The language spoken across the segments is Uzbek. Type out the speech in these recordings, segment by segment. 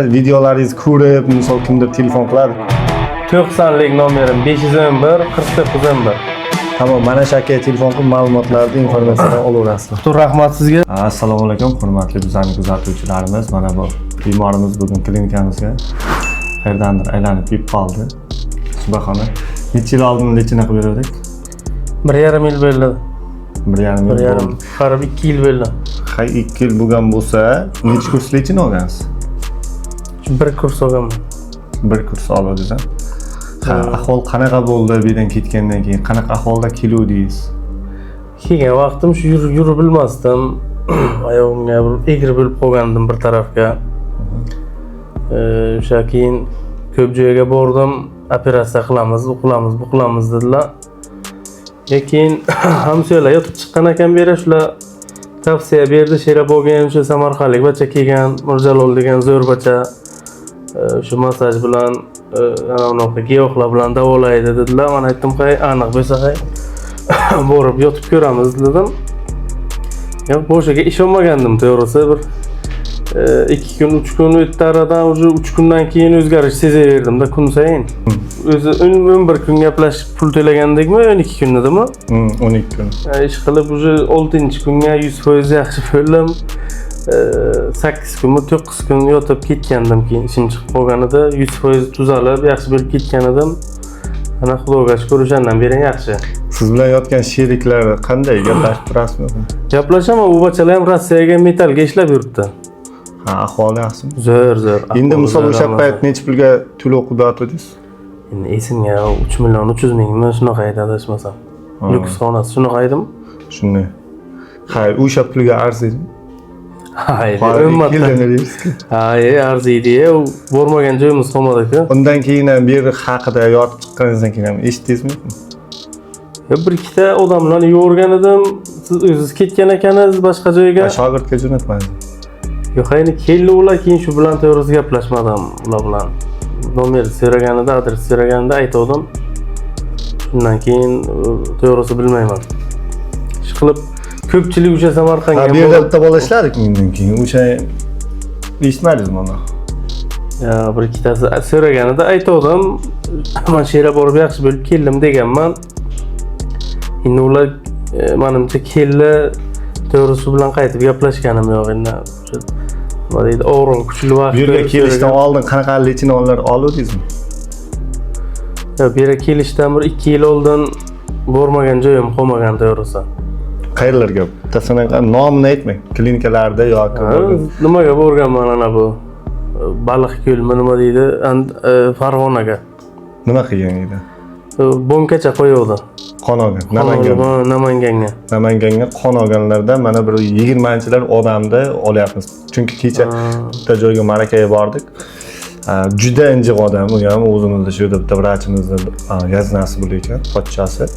Videolaringizni ko'rib, misol, kimdir telefon qiladi. 90lik nomerim 511 49 11. Tamom, mana shu akaga telefon qilib, ma'lumotlarni, informatsiyalarni olaverasizlar. Tur, rahmat sizga. Assalomu alaykum, hurmatli bizlarning kuzatuvchilarimiz. Mana bu bemorimiz bugun klinikamizga qayerdandir aylanib kelib qoldi. Subahona. Necha yil oldin лечение qilib berdik? 1,5 yil bo'ldi. 1,5 yil 1,5, bo'ldi. Qarib 2 yil bo'ldi. Ha, 2 yil bo'lgan bo'lsa, necha kurs лечение olgansiz? Shu bir kurs olganman. Bir kurs oldingiz, ha? Ha, ahvol qanaqa bo'ldi bu yerdan ketgandan keyin? Qanaqa ahvolda keluvdingiz? Kelgan vaqtim shu yurib bilmasdim. Oyog'imga bir egri bo'lib qolgandim bir tarafga. O'sha keyin ko'p joyga bordim. Operatsiya qilamiz, u qilamiz, bu qilamiz dedilar. Keyin hamsoyalar yotib chiqqan ekan bu yerga, shular tavsiya berdi. Sherobodga ham o'sha samarqandlik bacha kelgan, Mirjalol degan zo'r bacha, o'sha massaj bilan, ana unaqa giyohlar bilan davolaydi dedilar. Man aytdim, hay, aniq bo'lsa, hay, borib yotib ko'ramiz dedim. Yo'q, boshiga ishonmagandim to'g'risi. Bir 2 kun, 3 kun o'tdi aradan, уже 3 kundan keyin o'zgarish sezaverdim-da kun sayin. O'zi 11 kun gaplashib pul to'lagandikmi, 12 kun edimi? 12 kun. Ish qilib уже 6-kunga 100% yaxshi bo'ldim. 8 kunmi, 9 kun yotib ketgandim, keyin ishim chiqib qolganida 100% tuzalib, yaxshi bo'lib ketgan edim. Ana, Xudoga shukur, o'shandan beri yaxshi. Siz bilan yotgan sheriklar qanday, gaplashib turasizmi? Gaplashaman, u bachalar ham Rossiyaga metallga ishlab yuribdi. Ha, ahvoli yaxshimi? Zo'r, zo'r. Endi Ahvoli misol zo'r o'sha hammasi. payt necha pulga to'lov qilib yotdingiz? Endi esimga 3 million 300 mingmi, shunaqa edi adashmasam. Lyuks xonasi shunaqa edimi? Shunday. Ha, o'sha pulga arziydimi? Haydi, Hozir o'n 2 marta. yildan beribsiz. Ha, arziydi. U bormagan joyimiz qolmadi-ku. Undan keyin ham bu yer haqida yotib chiqqaningizdan keyin ham eshitdingizmi? Ya, bir ikkita odamlarni yo'rgan edim. Siz o'zingiz ketgan ekansiz boshqa joyga. Ha, shogirdga jo'natmadingiz. Yo'q, endi keldi ular, keyin shu bilan to'g'risi gaplashmadim ular bilan. Nomer so'raganida, adres so'raganida aytgandim. Shundan keyin to'g'risi bilmayman. Ish qilib ko'pchilik o'sha Samarqandga Ha, bu yerda bitta bola ishladik undan keyin. O'sha eshitmadingizmi uni? Ya, bir ikkitasi so'raganida aytgandim. Man shu yerga borib yaxshi bo'lib keldim deganman. Endi ular manimcha keldi, to'g'risi bilan qaytib gaplashganim yo'q endi. O'sha nima deydi, og'riq kuchli vaqt. Bu yerga kelishdan oldin qanaqa лечения lar oluvdingizmi? Ya, bu yerga kelishdan bir 2 yil oldin bormagan joyim qolmagan to'g'risi. Qayerlarga? Bittasini nomini aytmang. Klinikalarda yoki Ha, nimaga borganman, ana bu baliq ko'lmi, nima deydi, Farg'onaga. Nima qilgan edi? Bonkacha qo'yuvdi. Qon olgan. Namangan. Namanganga. Namanganga qon olganlarda mana bir 20-lar odamni olyapmiz. Chunki kecha bitta joyga ma'rakaga bordik. Ha, juda injiq odam, u ham o'zimizda shu yerda bitta vrachimizni g'aznasi bo'lar ekan, pochchasi.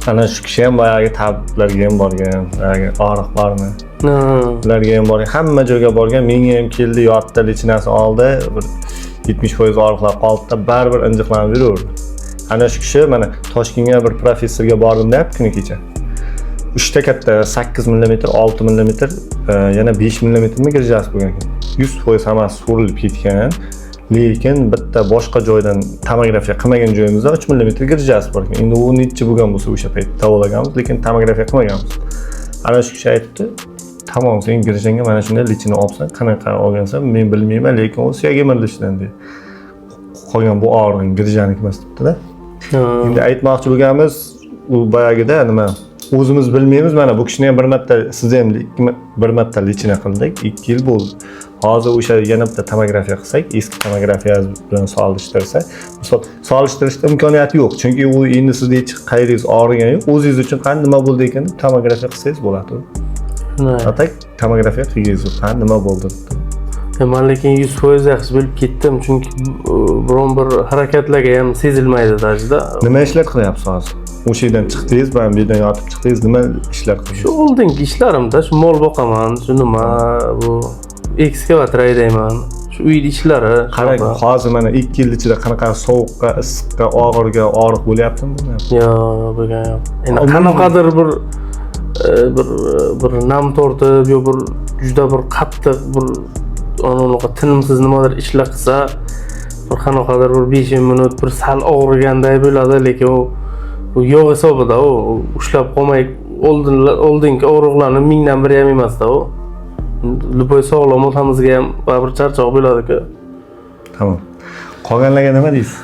Ana shu kishi ham boyagi tabiblarga ham borgan, boyagi og'riq bormi? Ularga ham borgan, hamma joyga borgan, menga ham keldi, yotdi, лечение sini oldi, bir 70% og'riqlar qoldi-da, baribir injiqlanib yuraverdi. Ana shu kishi mana Toshkentga bir professorga bordim deyapti kuni kecha. Uchta katta 8 mm, 6 mm, yana 5 mm грыжа si bo'lgan ekan. 100% hammasi surilib ketgan. Lekin bitta boshqa joydan tomografiya qilmagan joyimizda 3 mm грыжа si bor ekan. Endi u necha bo'lgan bo'lsa, o'sha payt davolaganmiz, lekin tomografiya qilmaganmiz. Ana shu kishi aytibdi, tamom, sen грыжа ngga mana shunday лечение olibsan, qanaqa olgansan, men bilmayman, lekin u suyak emirilishidan deydi. Qolgan bu og'rig'ing грыжа niki emas debdida. Endi aytmoqchi bo'lganimiz, u boyagida nima, o'zimiz bilmaymiz. Mana bu kishini ham bir marta, sizni ham bir marta лечение qildik, 2 yil bo'ldi. Hozir o'sha yana bitta tomografiya qilsak, eski tomografiya bilan solishtirsa, misol, solishtirishda imkoniyati yo'q, chunki u endi sizni hech qayeringiz og'rigan yo'q, o'zingiz uchun qani nima bo'ldi ekan deb tomografiya qilsangiz bo'ladi. Shunday. А так tomografiya qilgingiz yo'q, qani nima bo'ldi deb. Man lekin 100% yaxshi bo'lib ketdim, chunki biron bir harakatlarga ham sezilmaydi даже. Nima ishlar qilyapsiz hozir? O'sha yerdan chiqdingiz, mana bu yerdan yotib chiqdingiz, nima ishlar Shu qildingiz? Oldingi ishlarimda shu mol boqaman, shu nima, bu ekskavator haydayman, shu uyni ishlari. Qarang, shunaqa. Hozir mana 2 yil ichida qanaqa sovuqqa, issiqqa, og'irga og'riq bo'lyaptimi, bo'lmayaptimi? Yo'q, bo'lgan yo'q. Endi qanaqadir bir bir nam tortib yo bir juda bir qattiq bir Unaqa tinimsiz nimadir ishlar qilsa, bir qanaqadir bir 5 minut bir sal og'riganday bo'ladi, lekin u yo'q hisobida, u ushlab qolmay, oldingi og'riqlarni mingdan biri ham emasda u. Любой sog'lom odamimizga ham baribir charchoq bo'ladi-ku. Tamom. Qolganlarga nima deysiz?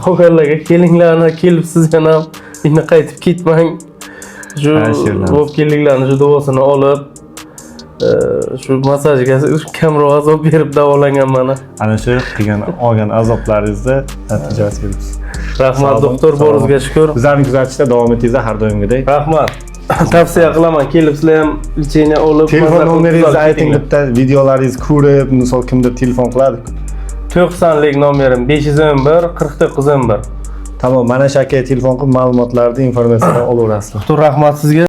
Qolganlarga kelinglarni, kelibsiz yana ham, endi qaytib ketmang. Shu Ha, she'rlarni. Bo'lib keldinglarni, shu duosini olib, shu massajga kamroq azob berib davolangan mana. Ana shu qilgan, olgan azoblaringizni natijasi kelibsiz. Rahmat, Sog' bo'ling, doktor, sog' boringizga bo'ling. shukur. Bizlarni kuzatishda davom etingizlar har doimgidek. Rahmat. Tavsiya qilaman, kelib sizlar ham лечение olib, Telefon maza qilib nomeringizni tuzalib ayting ketinglar. bitta, videolaringizni ko'rib, misol kimdir telefon qiladi. 90lik nomerim 511 49 11. Tamom, mana shu akaga telefon qilib ma'lumotlarni, informatsiyani olaverasizlar. Doktor, rahmat sizga.